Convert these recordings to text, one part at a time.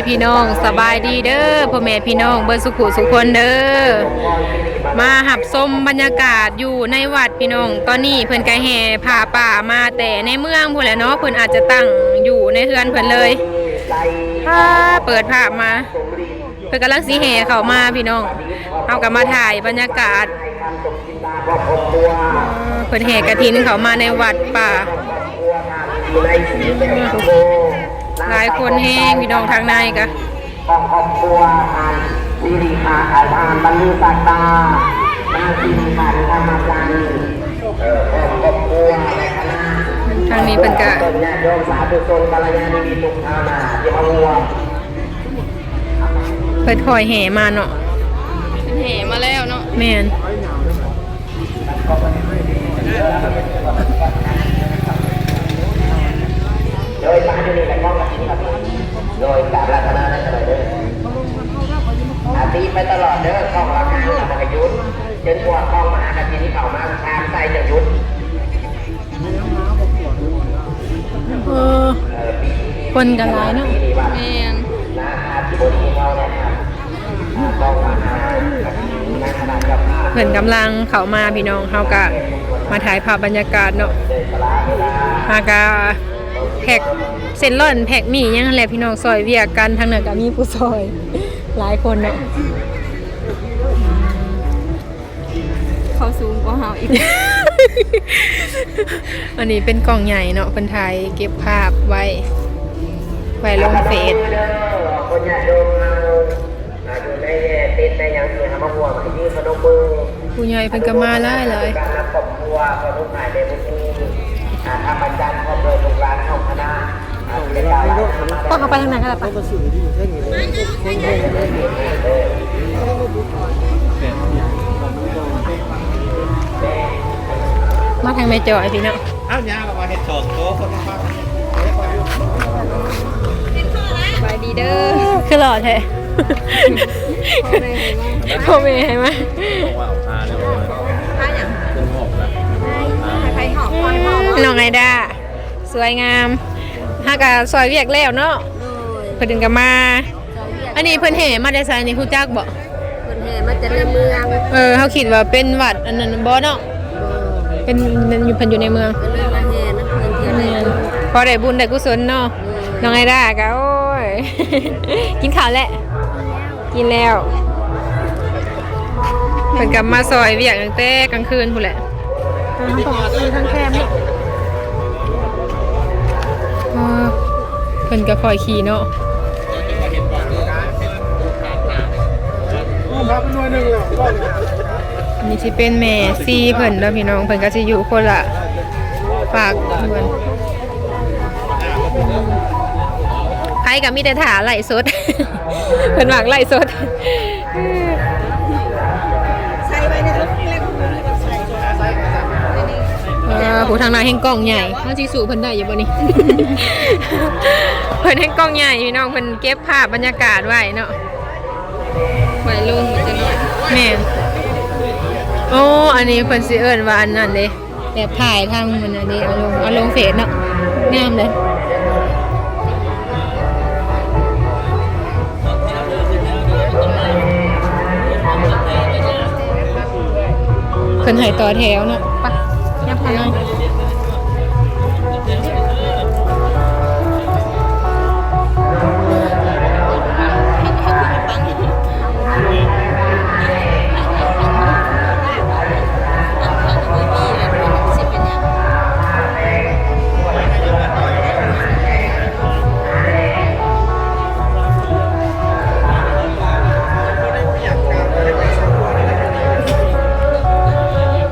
ພີ່ນ້ອງ ສະບາຍດີເດີ ພໍ່ແມ່ພີ່ນ້ອງເບິດສຸຂູສຸຄົນເດີ ມາຮັບຊົມບັນຍາກາດຢູ່ໃນວັດພີ່ນ້ອງ. ຕອນນີ້ເພິ່ນກະແຫ່ຜ້າປ່າມາແຕ່ໃນເມືອງພຸ້ນແຫຼະເນາະ ເພິ່ນອາດຈະຕັ້ງຢູ່ໃນເຮືອນເພິ່ນເລີຍ. ພາເປີດພາບມາ ເພິ່ນກຳລັງຊິແຫ່ເຂົ້າມາພີ່ນ້ອງ ເຮົາກະມາຖ່າຍບັນຍາກາດ. ເພິ່ນແຫ່ກະຖິນເຂົ້າມາໃນວັດປ່າ ຫຼາຍຄົນແຮງພີ່ນ້ອງ ທາງໃນກະ ຂອງຄອບຄົວທ່ານສິລິພາ ເອີ ທ່ານບັນລືສັກດາ ນາງສິລິພັນ ທຳມະຈັນ ເອີ ຂອງຄອບຄົວ ແລະ ຄະນະ ທາງນີ້ເພິ່ນກະ ຍາດໂຍມສາທຸຊົນ ກັນລະຍານມິດທຸກທ່ານທີ່ມາຮ່ວມ. ເພິ່ນຄ່ອຍແຫ່ມາເນາະ ເພິ່ນແຫ່ມາແລ້ວເນາະ ແມ່ນ. ໂດຍມາຢູ່ນີ້ແຫຼະ ກອງກະຖິນ ໂດຍກາບລັດຖະນານັ້ນກະໄດ້ເດີ ອາຕີໄປຕະຫຼອດເດີ ກອງລະຄາງກະບໍ່ໃຫ້ຢຸດ ຈົນກວ່າກອງມະຫາກະຖິນເຂົ້າມາ ທາງໃສ່ຈັ່ງຢຸດ. ເອີ ຄົນກະຫຼາຍເນາະ ແມ່ນ. ເພິ່ນກຳລັງເຂົ້າມາພີ່ນ້ອງ ເຮົາກະມາຖ່າຍພາບບັນຍາກາດເນາະ ຫາກະແພັກເສັ້ນລ້ອນ ແພັກໝີ່ຫຍັງຫັ້ນແຫຼະພີ່ນ້ອງ ຊ່ອຍວຽກກັນ ທາງນັ້ນກະມີຜູ້ຊ່ອຍຫຼາຍຄົນເນາະ. ເຂົາສູງກວ່າເຮົາອີກ. ອັນນີ້ເປັນກ້ອງໃຫຍ່ເນາະ ເພິ່ນຖ່າຍເກັບພາບໄວ້ ໄວ້ລົງເຟສ. ຜູ້ໃຫຍ່ເພິ່ນກະມາຫຼາຍໆ. ປ້າ ເຂົ້າໄປທາງໃນກະໄດ້ ປ້າ. ມາທາງແມ່ຈ້ອຍພີ່ນ້ອງ. ເອົ້າ ຍາງອອກມາເຮັດສອງໂຕຄົນມາຟັງ. ສະບາຍດີເດີ. ຄືຫຼໍ່ແທ້. ພໍ່ແມ່ໃຫ້ມາ ພໍ່ແມ່ໃຫ້ມາ. ເອົາຜ້າເລີຍ ຜ້າຫຍັງ? ເປັນຫອບລະ ໃຫ້ໃຜຫອບ? ນ້ອງໄອດາ. ສວຍງາມ ຫາກະຊ່ອຍວຽກແລ້ວເນາະ. ໂດຍ ເພິ່ນກະມາ ອັນນີ້ເພິ່ນແຫ່ມາແຕ່ໃສນີ້ ຮູ້ຈັກບໍ່? ເພິ່ນແຫ່ມາແຕ່ໃນເມືອງ. ເອີ ເຮົາຄິດວ່າເປັນວັດອັນນັ້ນບໍ່ເນາະ. ບໍ່ ເປັນ ເປັນຢູ່ ເພິ່ນຢູ່ໃນເມືອງ ເພິ່ນເລີຍມາແຫ່ນຳເພິ່ນເທື່ອໃດ. ແມ່ນ ພໍໄດ້ບຸນໄດ້ກຸສົນເນາະ. ໂດຍ ນ້ອງໄອດາກະ ໂອ້ຍ ກິນເຂົ້າແລ້ວ. ກິນແລ້ວ ເພິ່ນກະມາຊ່ອຍວຽກຕັ້ງແຕ່ກາງຄືນພຸ້ນແຫຼະ. ເອີ ເພິ່ນກະຄ່ອຍຂີ່ເນາະ. ອັນນີ້ຊິເປັນແມ່ຊີເພິ່ນເນາະພີ່ນ້ອງ ເພິ່ນກະຊິຢູ່ຄົນລະຟາກເພິ່ນ. ໃຜກະມີແຕ່ຖ້າໄລຟ໌ສົດ ເພິ່ນມັກໄລຟ໌ສົດ. ເອີ ຜູ້ທາງໜ້າແຮ່ງກ້ອງໃຫຍ່ ເຮົາຊິສູ້ເພິ່ນໄດ້ຢູ່ບໍ່ນີ້? ເພິ່ນແຮ່ງກ້ອງໃຫຍ່ພີ່ນ້ອງ ເພິ່ນເກັບພາບບັນຍາກາດໄວ້ເນາະ ໄວ້ລົງຈັກໜ້ອຍ. ແມ່ນ. ໂອ້ ອັນນີ້ເພິ່ນຊິເອີ້ນວ່າອັນນັ້ນເດ້. ແບບຖ່າຍທາງມັນອັນນີ້ ເອົາລົງ ເອົາລົງເຟສເນາະ ງາມເລີຍ. ເພິ່ນໃຫ້ຕໍ່ແຖວເນາະ. ໄປ ຍັບເຂົ້າໜ່ອຍ.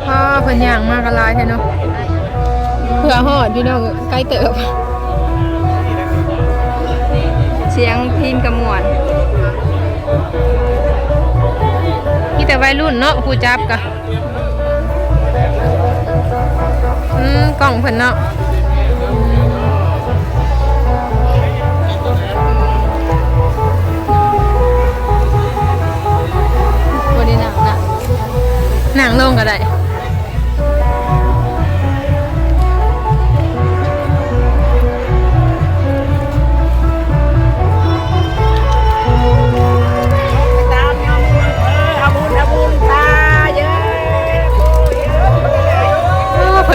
ອ້າ ເພິ່ນຍ່າງມາກະຫຼາຍແທ້ເນາະ. ເພື່ອຮອດພີ່ນ້ອງ ໄກເຕີບ. ສຽງພີນກະມ່ວນ ມີແຕ່ໄວລຸ້ນເນາະ ຜູ້ຈັບກະ ອືມ ກ້ອງເພິ່ນເນາະ. ບໍ່ໄດ້ນັ່ງນະ ນັ່ງລົງກະໄດ້. ເ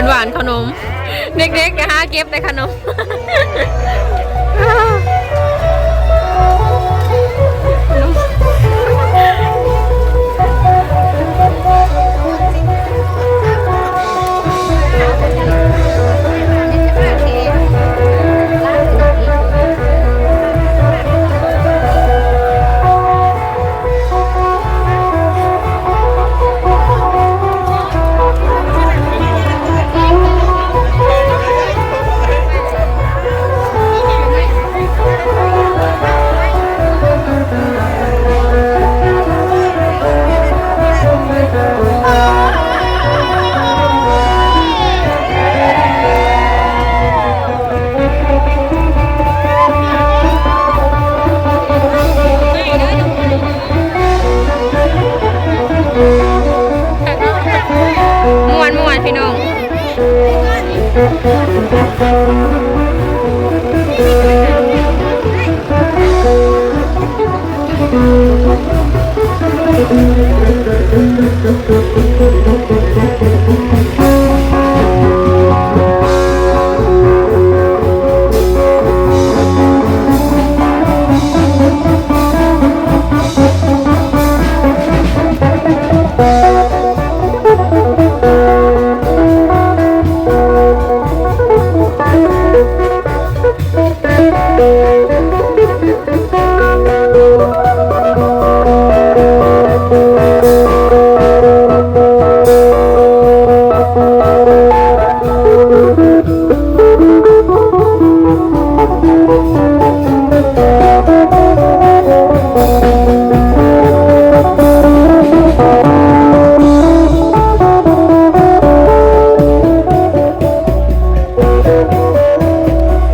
ຫວານຂະໜົມ ເດັກໆກໍຫາເກັບແຕ່ຂະໜົມ. ມ່ວນໆ ພີ່ນ້ອງ.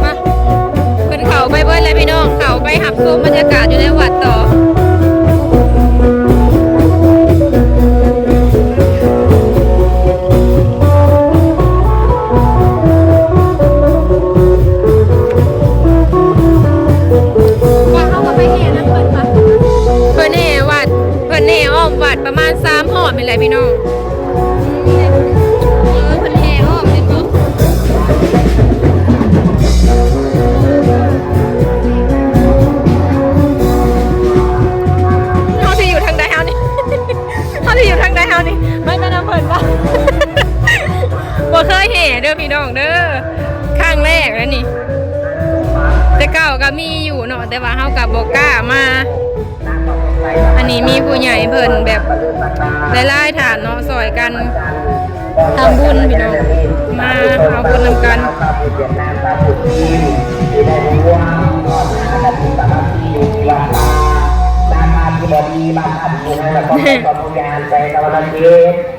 ມາ ເພິ່ນເຂົ້າໄປເບິດແລ້ວພີ່ນ້ອງ ເຂົ້າໄປຮັບຊົມບັນຍາກາດຢູ່ໃນວັດຕໍ່. ວ່າເຮົາກໍໄປແຫ່ນຳເພິ່ນປະ? ເພິ່ນແຫ່ວັດ ເພິ່ນແຫ່ອ້ອມວັດປະມານສາມຮອບນີ້ແຫຼະພີ່ນ້ອງ. ເອີ ເພິ່ນແຫ່ອ້ອມແມ່ນບໍ່? ເຮົາຊິຢູ່ທາງໃດເຮົານີ້? ເຮົາຊິຢູ່ທາງໃດເຮົານີ້? ໄປນຳເພິ່ນບໍ່? ບໍ່ເຄີຍແຫ່ເດີພີ່ນ້ອງເດີ ຄັ້ງແລກແລ້ວນີ້. ແຕ່ເກົ່າກໍມີຢູ່ເນາະ ແຕ່ວ່າເຮົາກໍບໍ່ກ້າມາ. ອັນນີ້ມີຜູ້ໃຫຍ່ເພິ່ນແບບຫຼາຍໆທ່ານເນາະ ຊ່ອຍກັນທຳບຸນພີ່ນ້ອງ ມາເອົາບຸນນຳກັນ.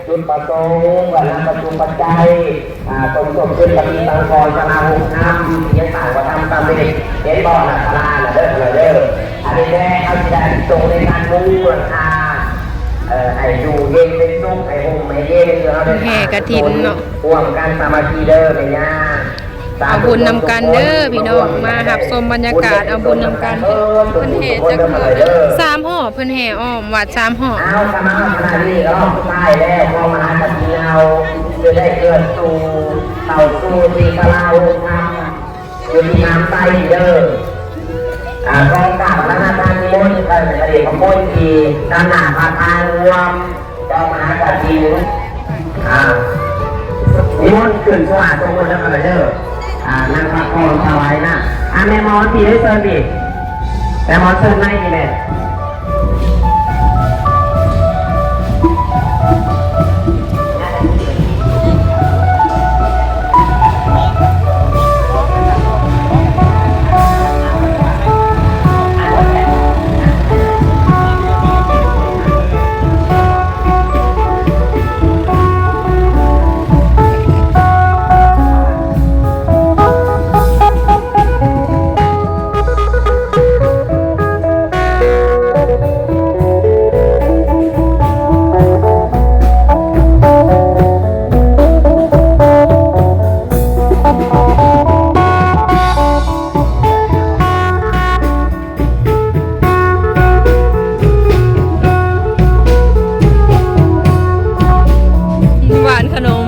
ຈຸດປະສົງ ເພື່ອນຳປະຈຸປັດໄຈ ອ່າ ສົມທົບທຶນປະຕິສັງຂອນສາລາໂຮງທຳ ທີ່ຍັງສ້າງບໍ່ທັນສຳເລັດ. ເຫັນບໍ່ ນະ ສາລານະເດີ ເດີ ອັນນີ້ແຫຼະ ເຮົາຊິໄດ້ສົ່ງໃນການມຸງຫຼັງຄາ ເອີ ໃຫ້ຢູ່ເຢັນເປັນສຸກ ໃຫ້ຮົ່ມໃຫ້ເຢັນ ຄືເຮົາໄດ້ ແຫ່ກະຖິນເນາະ ຮ່ວມກັນສາມັກຄີເດີແມ່ຍ່າ. ເອົາບຸນນຳກັນເດີພີ່ນ້ອງ ມາຮັບຊົມບັນຍາກາດເອົາບຸນນຳກັນ. ເພິ່ນແຫ່ຈັກຮອບ? ສາມຮອບ ເພິ່ນແຫ່ອ້ອມວັດສາມຮອບ. ເອົາ ກະມາຮອດຂະນະນີ້ ຮອບສຸດທ້າຍແລ້ວຂອງມະຫາກະຖິນເຮົາ ຈະໄດ້ເຄື່ອນສູ່ ເຂົ້າສູ່ທີ່ສາລາໂຮງທຳ ຢູ່ທີ່ນ້ຳໃສເດີ. ອ່າ ຂອງກາບອາລາທະນານິມົນ ເອີ ພະເດຊພະຄຸນທີ່ນຳໜ້າພະທານຮ່ວມ ເຈົ້າມະຫາກະຖິນ ອ່າ ນິມົນຂຶ້ນສູ່ອາສົມມຸດແລ້ວກໍໄດ້ເດີ. ອ່າ ນັ່ງພັກຜ່ອນຖວາຍນະ. ອ່າ ແມ່ໝໍນ ພີ້ເດີ ເຊີນພີ້ ແມ່ໝອນ ເຊີນໃນພີ້ແມ່. ຫວານຂະໜົມ.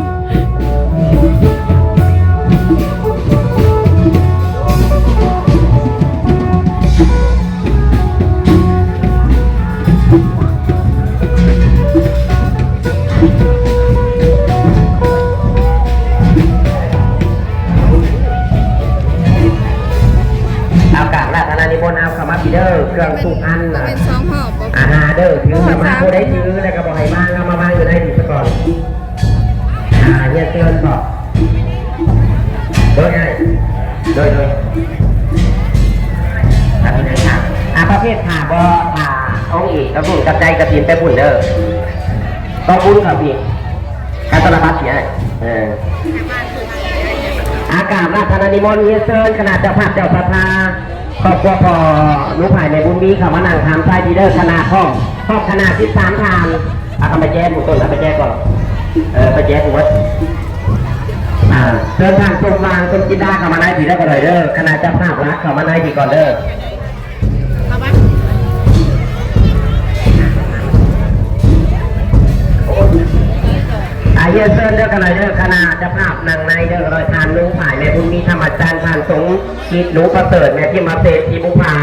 ເຊີນບໍ? ໂດຍ ໂດຍ ໂດຍ ໂດຍ. ອ່າ ປະເພດຖ້າບໍ່ ຖ້າອົງເອກກະບຸນກະໄຈກະສິນໄປພຸ້ນເດີ. ກອງບຸນເຂົາຊິການຕະລະບັດຊິໃຫ້ ເອີ ອາ ກາບລາດພະນານິມົນ ຮຽນເຊີນຄະນະເຈົ້າພາບເຈົ້າສັດທາ ຄອບຄົວພໍ່ໜູພາຍແມ່ບຸນມີ ເຂົ້າມານັ່ງທາງຊ້າຍພີເດີ. ຄະນະພ້ອມ ພ້ອມຄະນະສິບສາມທ່ານ. ອາ ເອົາໄປແຈກໝູ່ຕົ້ນ ເອົາໄປແຈກກ່ອນ ເອີ ໄປແຈກໝົດ. ອ່າ ເຊີນທ່ານສົມຫວັງ ສົມຈິນດາ ເຂົ້າມາໃນພີເດີ ກໍໄດ້ເດີ. ຄະນະເຈົ້າພາບຫຼັກເຂົ້າມາໃນພີກ່ອນເດີ. ອາ ຮຽນເຊີນເດີ ກໍໄດ້ເດີ. ຄະນະເຈົ້າພາບນັ່ງໃນເດີ ກໍໄດ້. ທ່ານໜູພາຍແມ່ບຸນມີ ທຳມະຈັນ, ທ່ານສົມຈິດ ໜູປະເສີດ, ແມ່ພິມມະເສດ ທີ່ບຸພາ.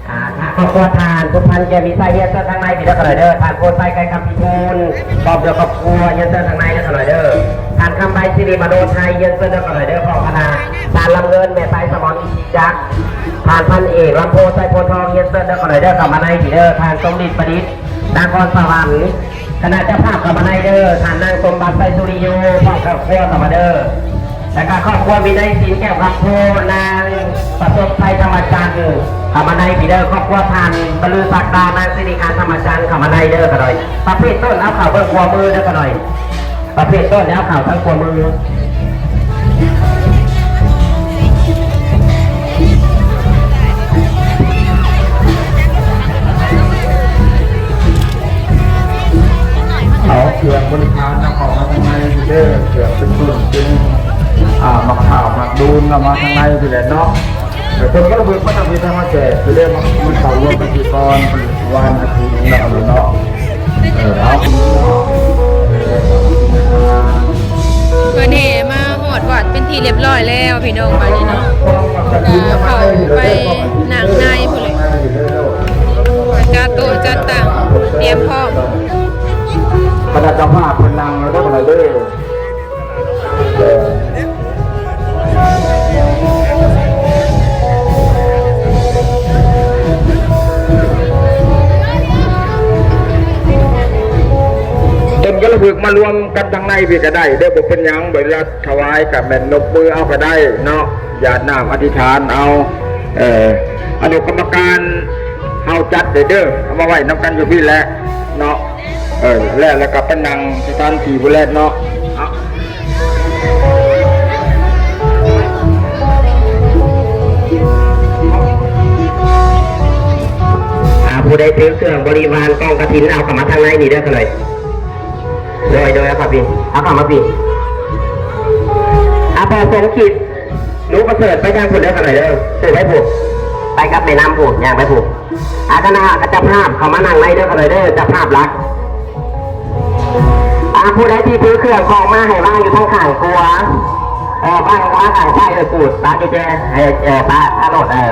ອ່າ ຄອບຄົວທ່ານສຸພັນ ແກ້ວມີໄຊ ຮຽນເຊີນທາງໃນພີເດີ ກໍໄດ້ເດີ. ທ່ານໂພໄຊ ໄກຄຳພິທູນ ພ້ອມດ້ວຍຄອບຄົວ ຮຽນເຊີນທາງໃນເດີ ກໍໄດ້ເດີ. ທ່ານຄຳໄວ ສິລິມະໂນໄທ ຮຽນເຊີນເດີ ກໍໄດ້ເດີ ພ້ອມຄະນະ. ທ່ານລຳເງິນ ແມ່ໄຊ ສະໝອນ ອິນຊີຈັກ, ທ່ານພັນເອກ ລຳໂພ ໄຊໂພທອງ ຮຽນເຊີນເດີ ກໍໄດ້ເດີ ເຂົ້າມາໃນພີເດີ. ທ່ານສົມລິດ ປະດິດ ນະຄອນສະຫວັນ, ຄະນະເຈົ້າພາບເຂົ້າມາໃນເດີ. ທ່ານນາງສົມບັດ ໄຊສຸລິໂຍ ພ້ອມຄອບຄົວເຂົ້າມາເດີ. ແລ້ວກໍຄອບຄົວມີນາຍສິນ ແກ້ວຄຳໂພ, ນາງປະສົບໄຊ ທຳມະຈັນ ເຂົ້າມາໃນພີເດີ. ຄອບຄົວທ່ານບະລືສັກດາ, ນາງສິລິການ ທຳມະຈັນ ເຂົ້າມາໃນເດີ ຂະໜ້ອຍ. ປະເພດຕົ້ນເອົາເຂົ້າເບິ່ງຂວາມືເດີ ຂະໜ້ອຍ. ປະເພດຕົ້ນເອົາເຂົ້າທາງຂວາມື. ເອົາເຄື່ອງບໍລິພານນຳເຂົ້າມາທາງໃນເດີ, ເຄື່ອງເປັນຕົ້ນເປັນ ອ່າ ໝາກພ້າວ ໝາກດູນ ເອົາມາທາງໃນພີ້ແຫຼະເນາະ. ເອີ ເພິ່ນກໍເບີກມາທາງພີ້ ທາງມາແຈກພີ້ເດີ, ມັນ ມັນເຂົ້າລວມກັນພີ້ກ່ອນ ວານອາທິດເນາະ ເນາະ. ເອີ ເອົາ ເພິ່ນແຫ່ມາຮອດວັດເປັນທີ່ລຽບຮ້ອຍແລ້ວ ພີ່ນ້ອງ. ບາດນີ້ເນາະ ກໍເຂົ້າໄປນັ່ງໃນພຸ້ນແຫຼະ, ຈັດໂຕະຈັດຕັ່ງ ຕຽມພ້ອມ. ຄະນະເຈົ້າພາບເພິ່ນນັ່ງແລ້ວເດີ ເດີ. ເພິ່ນກໍລະເພິກມາລວມກັນທາງໃນພີ້ກໍໄດ້ເດີ, ບໍ່ເປັນຫຍັງ. ເວລາຖວາຍກໍແມ່ນນົບມືເອົາກໍໄດ້ເນາະ, ຢາດນ້ຳອະທິຖານເອົາ. ເອີ ອະນຸກຳມະການເຮົາຈັດເດີ, ເອົາມາໄວ້ນຳກັນຢູ່ພີ້ແຫຼະເນາະ. ເອີ ແລ້ວ ແລ້ວກໍໄປນັ່ງສະຖານທີ່ພຸ້ນແຫຼະເນາະ. ອ່າ ຜູ້ໃດຖືເຄື່ອງບໍລິວານກອງກະຖິນ ເອົາເຂົ້າມາທາງໃນນີ້ເດີ ຂ້ານ້ອຍ. ໂດຍ ໂດຍ ເອົາເຂົ້າພີ້ ເອົາເຂົ້າມາພີ້. ອ່າ ພໍ່ສົມຄິດ ໜູປະເສີດ ໄປທາງພຸ້ນເດີ ຂ້ານ້ອຍເດີ. ຜູ້ໄປຜູ້ ໄປກັບແມ່ນຳຜູ້ ຍ່າງໄປຜູ້. ອາ ຄະນະເຈົ້າພາບເຂົ້າມານັ່ງໃນເດີ ຂ້ານ້ອຍເດີ ເຈົ້າພາບຫຼັກ. ອາ ຜູ້ໃດທີ່ຖືເຄື່ອງຂອງມາໃຫ້ວາງຢູ່ທາງຂ້າງຂວາ, ເອີ ວາງ ວາງຂ້າງຊ້າຍເດີ. ປູດປະກຸນແຈໃຫ້ ເອີ ປະ ປະໂລດ. ເອີ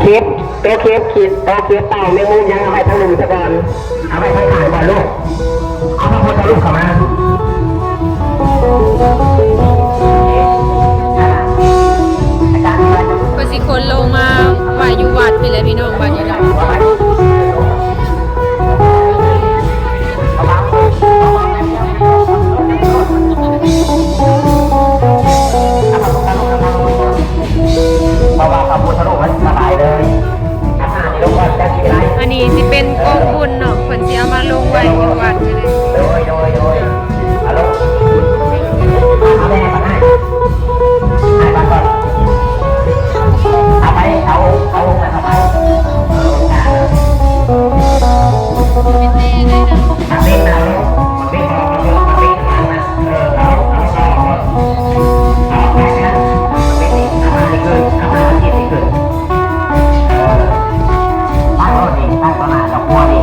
ເຂັບ ໂຕເຂັບ ຂີດ ໂຕເຂັບເປົ້າແມງມຸມຫຍັງ ເອົາໄວ້ທາງລຸ່ມຊະກ່ອນ. ເອົາໄວ້ທາງຂ້າງກ່ອນລູກ. ເອົາພະພຸດທະຮູບເຂົ້າມາ. ເພິ່ນຊິຂົນລົງມາໄວ້ຢູ່ວັດພີ້ແຫຼະ ພີ່ນ້ອງ. ບັດນີ້ເນາະ ເພາະວ່າພະພຸດທະຮູບມັນສະບາຍເລີຍ. ອັນນີ້ຊິເປັນກອງບຸນເນາະ, ເພິ່ນຊິເອົາມາລົງໄວ້ຢູ່ວັດ. ໂດຍ ໂດຍ ໂດຍ. ເອົາລົງ ເອົາແມ່ກ່ອນ ໃຫ້ ໃຫ້ມາກ່ອນ. ເອົາໄປ ເອົາ ເອົາລົງໄປ ເອົາໄປ. ເອີ ເອົາລົງ ເອົາລົງ ເອົາລົງ. ເອີ ເອົາ ເອົາ ເອົາ ເອົາ ເອົາໄປນະ. ເອົາມານີ້ຂຶ້ນ ເອົາມາທີ່ນີ້ຂຶ້ນ. ເອີ ຕັ້ງໂລດນີ້ ຕັ້ງຕໍ່ໜ້າເຈົ້າຄົວນີ້.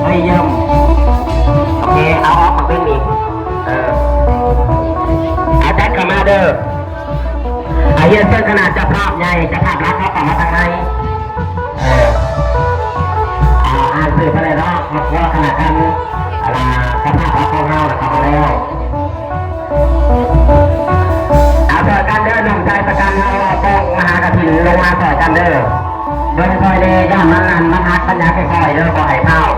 ເອີ ຢ້ຽມ. ໂອເຄ ເອົາອອກມາເບິ່ງນີ້. ເອີ ເອົາຈັດເຂົ້າມາເດີ. ອາ ຮຽນເຊີນຄະນະເຈົ້າພາບໃຫຍ່ ເຈົ້າພາບຫຼັກເຂົ້າມາທາງໃນ. ເອີ ອ່າ ອ່ານຊື່ເພິ່ນແລ້ວເນາະ, ຄອບຄົວຄະນະການ ອ່າ ເຈົ້າພາບຫຼັກຂອງເຮົານະ ເຂົ້າມາແລ້ວ. ເອົາ ຊ່ອຍກັນເດີ ນ້ອງຊາຍປະກັນເຮົາເອົາໂຕະມະຫາກະຖິນລົງມາຊ່ອຍກັນເດີ. ເບິ່ງຊ່ອຍແດ່ ຢ້ານມັນນັ້ນມັນຫັກ ມັນຢາກຄ່ອຍໆເດີ ບໍ່ໃຫ້ພ້າວ.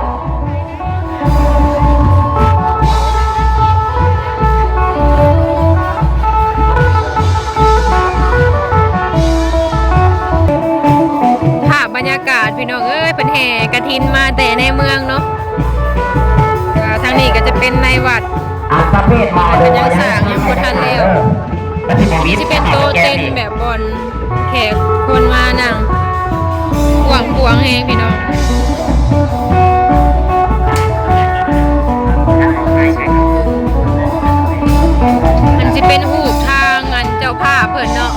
ແຫ່ກະຖິນມາແຕ່ໃນເມືອງເນາະ. ແລ້ວທາງນີ້ກໍຈະເປັນໃນວັດ ອັນປະເພດມາ ເພິ່ນຍັງສ້າງຍັງບໍ່ທັນແລ້ວ. ມັນຊິບໍ່ມີ ຊິເປັນໂຕເຕັນແບບບ່ອນແຂກຄົນມານັ່ງ ກວ້າງຂວາງແຮງພີ່ນ້ອງ. ມັນຊິເປັນຮູບທາງອັນເຈົ້າພາບເພິ່ນເນາະ.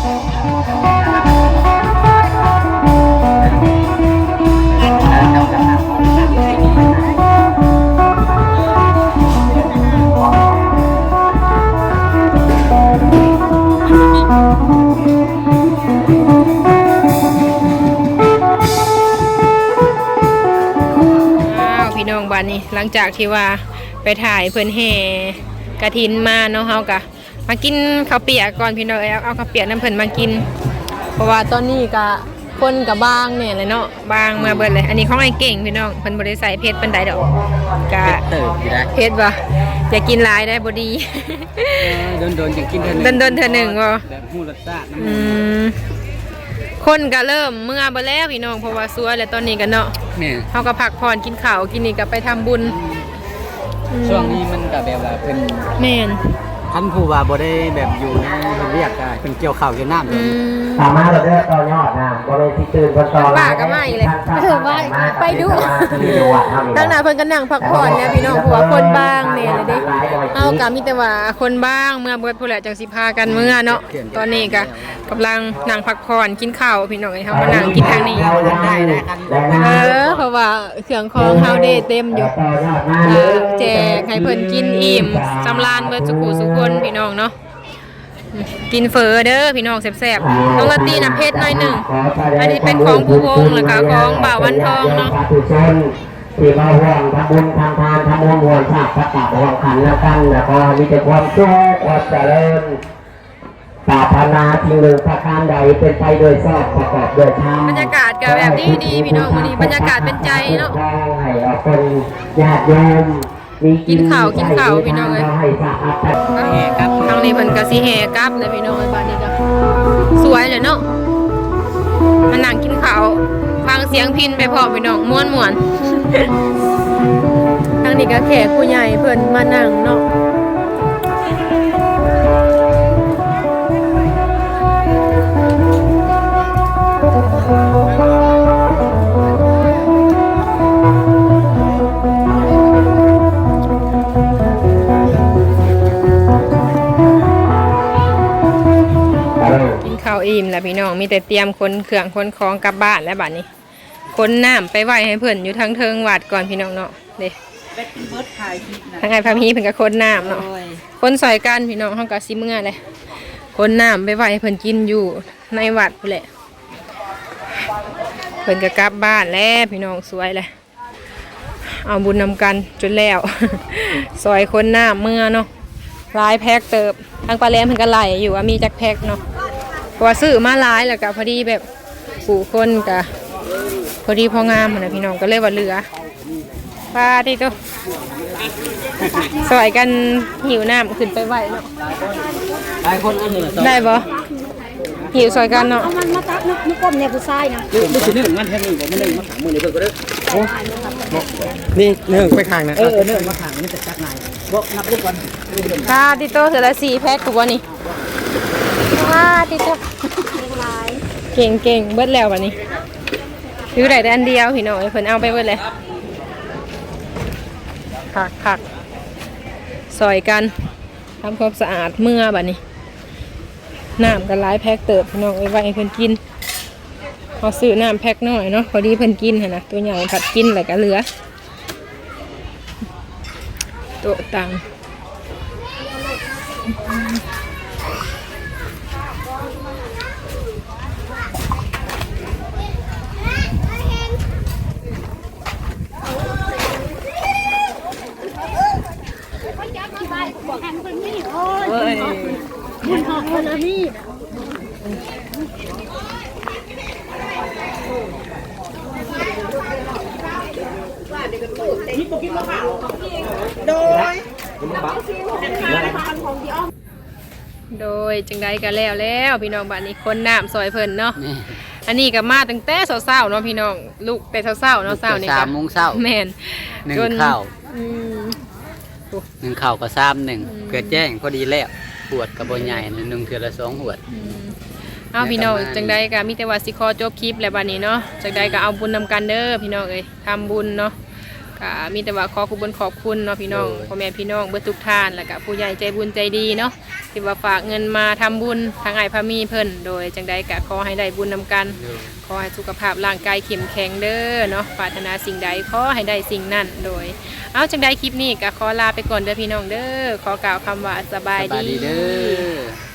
ອ້າວ ພີ່ນ້ອງ ບາດນີ້ ຫຼັງຈາກທີ່ວ່າໄປຖ່າຍເພິ່ນແຫ່ກະຖິນມາເນາະ ເຮົາກະ ມາກິນເຂົ້າປຽກກ່ອນພີ່ນ້ອງເອີຍ. ເອົາ ເອົາເຂົ້າປຽກນຳເພິ່ນມາກິນ ເພາະວ່າຕອນນີ້ກະຄົນກະບາງແດ່ແຫຼະເນາະ ບາງເມືອເບິດເລີຍ. ອັນນີ້ຂອງອ້າຍເກັ່ງພີ່ນ້ອງ ເພິ່ນບໍ່ໄດ້ໃສ່ເຜັດປານໃດດອກ. ກະເຜັດເຕີບຢູ່ໄດ໋. ເຜັດບໍ່? ຢ່າກິນຫຼາຍໄດ໋ ບໍ່ດີ. ເອີ ດົນໆ ຈັ່ງກິນເທື່ອໜຶ່ງ ດົນໆ ເທື່ອໜຶ່ງບໍ່? ແບບຮູ້ລົດຊາດນຳ. ອືມ ຄົນກະເລີ່ມເມືອເບິດແລ້ວພີ່ນ້ອງ ເພາະວ່າສວຍແລ້ວຕອນນີ້ກະເນາະ. ແມ່ນ ເຮົາກະພັກຜ່ອນ ກິນເຂົ້າ ກິນນີ້ກະໄປທຳບຸນ. ອືມ ອືມ ຊ່ວງນີ້ມັນກະແບບວ່າເພິ່ນ ແມ່ນ ຄັນຜູ້ວ່າບໍ່ໄດ້ແບບຢູ່ໃນເຮັດວຽກກະເພິ່ນກ່ຽວເຂົ້າກ່ຽວນ້ຳ. ອືມ ຕາມມາແລ້ວເດີ ຕໍ່ຍອດນະ ບໍ່ແມ່ນຊິຕື່ນເພິ່ນຕໍ່. ປ້າກະມາອີກແລ້ວ. ເອີ ວ່າໄປດຸ. ທາງໜ້າເພິ່ນກະນັ່ງພັກຜ່ອນແລ້ວພີ່ນ້ອງ ເພາະວ່າຄົນບາງແດ່ແລ້ວເດ້. ເຮົາກະມີແຕ່ວ່າຄົນບາງເມືອເບິດພຸ້ນແຫຼະ ຈັ່ງຊິພາກັນເມືອເນາະ. ຕອນນີ້ກະກຳລັງນັ່ງພັກຜ່ອນກິນເຂົ້າພີ່ນ້ອງເອີຍ. ເຮົາມານັ່ງກິນທາງນີ້ ເອີ ເພາະວ່າ ເຄື່ອງຂອງເຮົາເດ້ເຕັມຢູ່ ແຈກໃຫ້ເພິ່ນກິນອີ່ມສຳລານເບິດສູ່ຜູ້ສູ່ຄົນພີ່ນ້ອງເນາະ. ກິນເຝີເດີພີ່ນ້ອງ ແຊບໆ. ນ້ອງລາຕີນະເຜັດໜ້ອຍໜຶ່ງ. ອັນນີ້ເປັນຂອງພູວົງ ແລ້ວກະຂອງບ່າວວັນທອງເນາະ ສາທຸຊົນທີ່ມາຮ່ວມທຳບຸນທຳທານ ທຳບຸນຮ່ວມຊາດ ຕັກບາດຮ່ວມຂັນນຳກັນ ແລ້ວກໍມີແຕ່ຄວາມສຸກຄວາມຈະເລີນ ປາດຖະໜາສິ່ງໜຶ່ງປະການໃດ ເປັນໄປດ້ວຍຊອບ ປະກອບດ້ວຍທຳ. ບັນຍາກາດກະແບບດີໆ ພີ່ນ້ອງ ມື້ນີ້ບັນຍາກາດເປັນໃຈເນາະ. ຂໍໃຫ້ເອົາຄົນຍາດໂຍມ ກິນເຂົ້າ ກິນເຂົ້າພີ່ນ້ອງເອີຍ. ທາງນີ້ເພິ່ນກະຊິແຫ່ກັບແລ້ວພີ່ນ້ອງເອີຍ. ບາດນີ້ກະສວຍແລ້ວເນາະ ມານັ່ງກິນເຂົ້າ ຟັງສຽງພິນໄປພ້ອມພີ່ນ້ອງ ມ່ວນໆ. ທາງນີ້ກະແຂກຜູ້ໃຫຍ່ເພິ່ນມານັ່ງເນາະ. ກິນເຂົ້າອີ່ມແລ້ວພີ່ນ້ອງ ມີແຕ່ຕຽມຂົນເຄື່ອງຂົນຂອງກັບບ້ານແລ້ວບາດນີ້. ຂົນນ້ຳໄປໄວ້ໃຫ້ເພິ່ນຢູ່ທາງເທິງວັດກ່ອນພີ່ນ້ອງເນາະ. ເດ້ ແບັດເບິດຖ່າຍຄລິບນະ ທາງອ້າຍພາມີເພິ່ນກະຂົນນ້ຳເນາະ. ໂອ້ຍ ຂົນຊ່ອຍກັນພີ່ນ້ອງ ເຮົາກະຊິເມືອແຫຼະ. ຂົນນ້ຳໄປໄວ້ໃຫ້ເພິ່ນກິນຢູ່ໃນວັດພຸ້ນແຫຼະ. ເພິ່ນກະກັບບ້ານແລ້ວພີ່ນ້ອງ ສວຍແຫຼະ. ເອົາບຸນນຳກັນຈົນແລ້ວ ຊ່ອຍຂົນນ້ຳເມືອເນາະ. ຫຼາຍແພັກເຕີບ ທາງປ້າແຫຼມເພິ່ນກະໄລ່ຢູ່ວ່າມີຈັກແພັກເນາະ ເພາະວ່າຊື້ມາຫຼາຍ ແລ້ວກະພໍດີແບບຜູ້ຄົນກະພໍດີພໍງາມຫັ້ນນະພີ່ນ້ອງ ກະເລີຍວ່າເຫຼືອ. ປາຕິໂຕ ຊ່ອຍກັນຫິ້ວນ້ຳຂຶ້ນໄປໄວ້ເນາະ. ຫຼາຍຄົນເອົາເລີຍ ໄດ້ບໍ່? ຫິ້ວຊ່ອຍກັນເນາະ. ເອົາມັນມາຕັກເນາະ ມາກົ້ມແດ່ຜູ້ຊາຍນະ. ນີ້ຊິເນີງມັນທາງນີ້ບໍ່ ມາເນີງມາຂ້າງມື້ນີ້ເພິ່ນກະເດີ. ໂອ້ ນີ້ເນີງໄປຂ້າງນະ. ເອີ ເອີ ເນີງມາຂ້າງນີ້ມັນຈະຈັກງ່າຍ. ບໍ່ນັບດູກ່ອນ. ປາຕິໂຕ ເທື່ອລະສີ່ແພັກພຸ້ນບໍ່ນີ້. ປາຕິໂຕ ເກັ່ງໆ ເບິດແລ້ວບາດນີ້. ຢູ່ໄດ້ແຕ່ອັນດຽວພີ່ນ້ອງເອີຍ ເພິ່ນເອົາໄປເບິດແລ້ວ. ຄັກໆ ຊ່ອຍກັນທຳຄວາມສະອາດເມືອບາດນີ້. ນ້ຳກະຫຼາຍແພັກເຕີບພີ່ນ້ອງເອີຍ ໄວ້ໃຫ້ເພິ່ນກິນ. ເຮົາຊື້ນ້ຳແພັກນ້ອຍເນາະ ພໍດີເພິ່ນກິນຫັ້ນນະ ໂຕໃຫຍ່ພັດກິນແລ້ວກະເຫຼືອ. ໂຕະຕັ່ງ ໂດຍ ໂດຍ ຈັ່ງໃດກະແລ້ວແລ້ວພີ່ນ້ອງ ບາດນີ້ຂົນນ້ຳຊ່ອຍເພິ່ນເນາະ. ແມ່ນ ອັນນີ້ກໍມາຕັ້ງແຕ່ເຊົ້າໆເນາະພີ່ນ້ອງ ລຸກແຕ່ເຊົ້າໆເນາະ ເຊົ້ານີ້ກໍ ສາມໂມງເຊົ້າ ແມ່ນ ໜຶ່ງ ຈົນ ເຂົ້າ ອືມ ໜຶ່ງເຂົ້າກໍຊາມໜຶ່ງ ອືມ ເພື່ອແຈ້ງພໍດີແລ້ວ ຫວດກໍບໍ່ໃຫຍ່ ໜຶ່ງເທື່ອລະສອງຫວດ ອືມ ເອົາ ແລ້ວກໍ ພີ່ນ້ອງ ມາ ຈັ່ງໃດກໍມີແຕ່ວ່າຊິຂໍຈົບຄລິບແລ້ວບັດນີ້ເນາະ ຈັ່ງໃດກໍເອົາບຸນນຳກັນເດີພີ່ນ້ອງເອີຍ ທຳບຸນເນາະ ກໍມີແຕ່ວ່າຂໍຂອບຄຸນຂອບຄຸນເນາະພີ່ນ້ອງ ໂດຍ ພໍ່ແມ່ພີ່ນ້ອງເບິດທຸກທ່ານ ແລ້ວກໍຜູ້ໃຫຍ່ໃຈບຸນໃຈດີເນາະ ທີ່ວ່າຝາກເງິນມາທຳບຸນທາງອ້າຍພາມີເພິ່ນ ໂດຍຈັ່ງໃດກໍຂໍໃຫ້ໄດ້ບຸນນຳກັນ ໂດຍ ຂໍໃຫ້ສຸຂະພາບຮ່າງກາຍເຂັ້ມແຂງເດີເນາະ ປາດຖະໜາສິ່ງໃດຂໍໃຫ້ໄດ້ສິ່ງນັ້ນ ໂດຍ ເອົາ ຈັ່ງໃດຄລິບນີ້ກໍຂໍລາໄປກ່ອນເດີພີ່ນ້ອງເດີ ຂໍກ່າວຄຳວ່າສະບາຍ ສະບາຍດີ ດີເດີ.